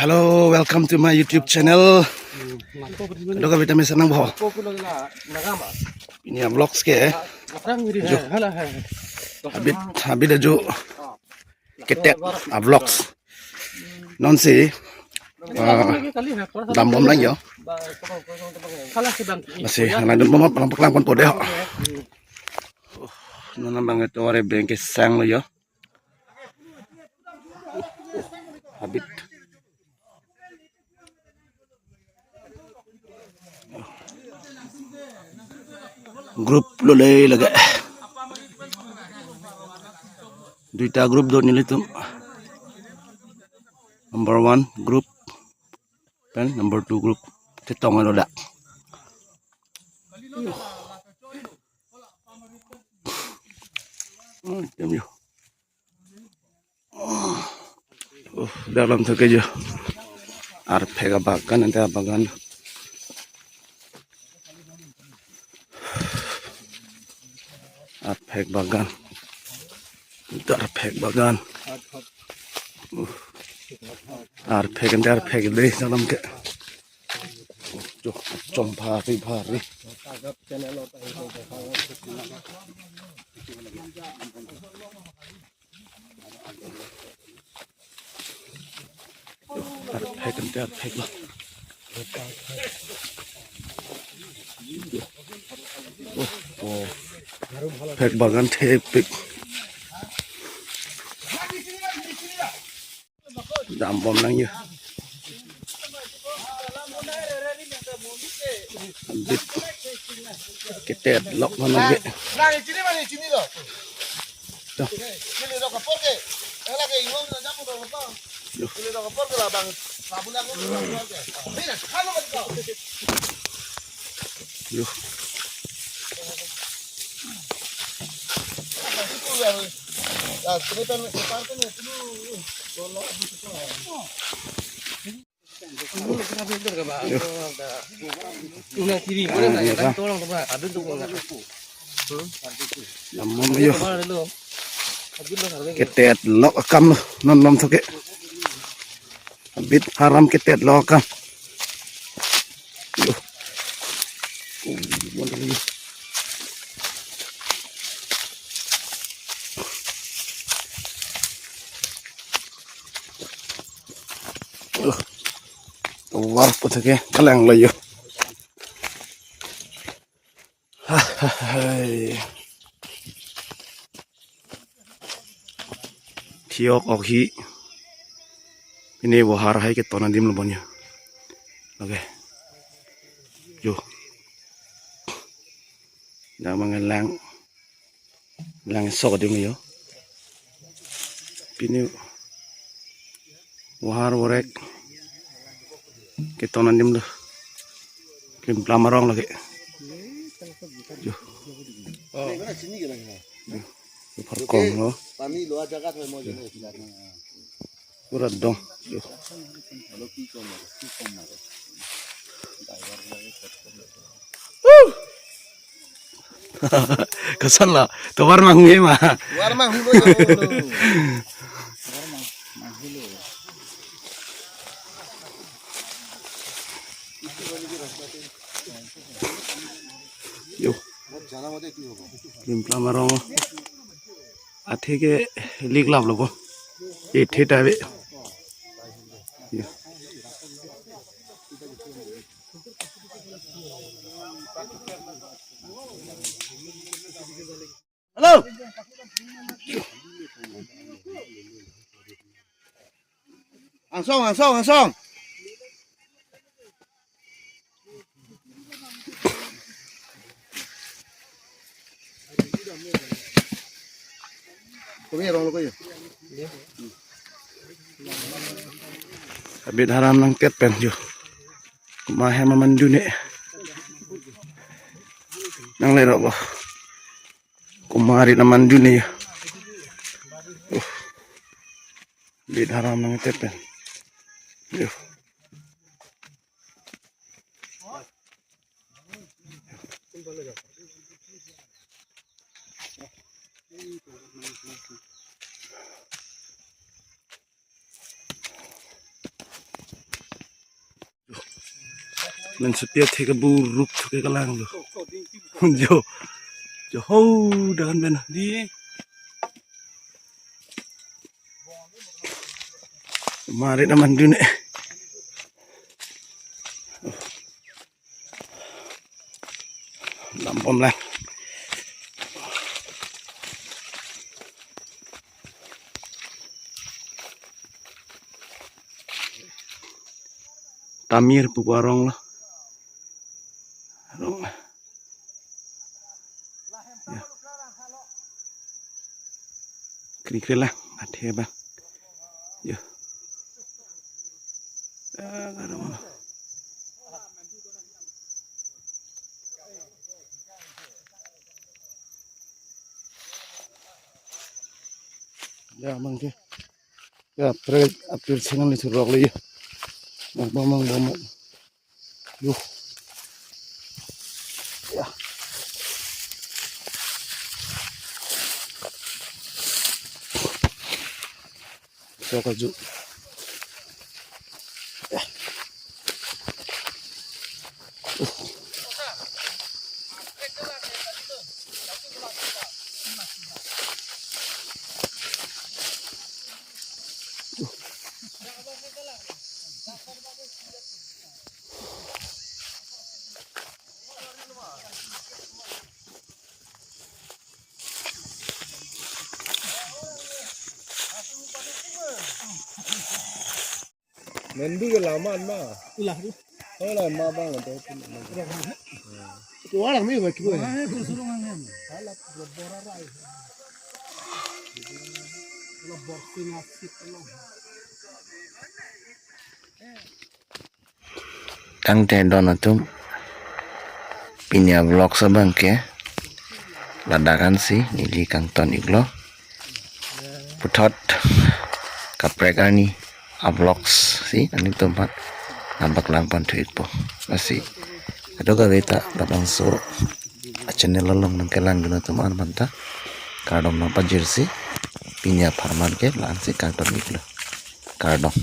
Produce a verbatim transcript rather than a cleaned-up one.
Hello, welcome to my YouTube channel. Kadokave ta mesen nang bo. Pini a-vlogs ke. Jo. Habit, habit ajo. Ketet a-vlogs. Non si, ah, dambom lang yo. Lasi, nang dambom lang paklang pon po dei ho. Non abang ito are beng kesang lo yo. Habit. Group lo le lage. Duita group do nelitum. Number one group pen number two group chetong lo dak. Hmm, tem yo. Oh, dalam tho ke jo. Arphek abagan, ante abagan. Arphek bagan. Ante arphek bagan. Uh. Arphek, ante arphek dei dalam ke. Jo, chom bhari bhari. Arphek, ante arphek lo. Oh, oh. Phek bagan thepik. Dambom lang yo. Habit. Ketet lok mana ke. Yo. Yo. Dambom yo. Ketet lok akam lo, non lom tho ke. Habit haram ketet lok akam. Yo. Oh, bon tadi. Yo. Tovar po tho ke, kalang lo yo. Hai. Thiok ok hi. Pini bohar hai keton adim lo bon yo. Oke. Yo. Dang mangelang. Lang sok adim yo. Pini bohar borek keton adim lo. Klimplam arong lake. Yo. Yo. Yo, pharkong lo. Pura dong. Yo. Koson lo, tovar manghunge ma. Tovar manghunge ma. Yo. Klimplam arong. Athe ke liklap lo bo. Ethe ta ave. Yo. Hello. Angsong, angsong, angsong. Kami rong lo ko yo. Habit haram nangtet pen yo. Komat hem aman dun-e. Nang le ro bo. Komat arit aman dun-e yo. Uh. Habit haram nangtet pen. Yo. Pen sopi athe ke buruk thu ke kelang lo. Jo. Jo ho, dan ben di. Marit aman dun e. Dambom lang. Tamir pupu arong lo. Arong. Ya. Kri kri lang, athe abang. Yo. Ah, karong. Ya, abang ke. Ya, pre, apir channel ni surok le ya. Abang, abang, abang, abang. Yo. Ya. Sok aju. Ya. Mendu ke lama ma. Ulah tu. Oh, lama bang ada tu. Itu orang ni buat tu. Tangte don atum, pini avlogs abang ke ladak ansi neli kangton iklo. Puthot kaprek arni avlogs si nelitum aphan nangpaklang pon thu ikpo. Lasi kadokave ta labangso achannel along nangkelang dun atum aphan ta kardom nangpajirsi, pini apharman ke la-ansi kangton iklo. Kardom.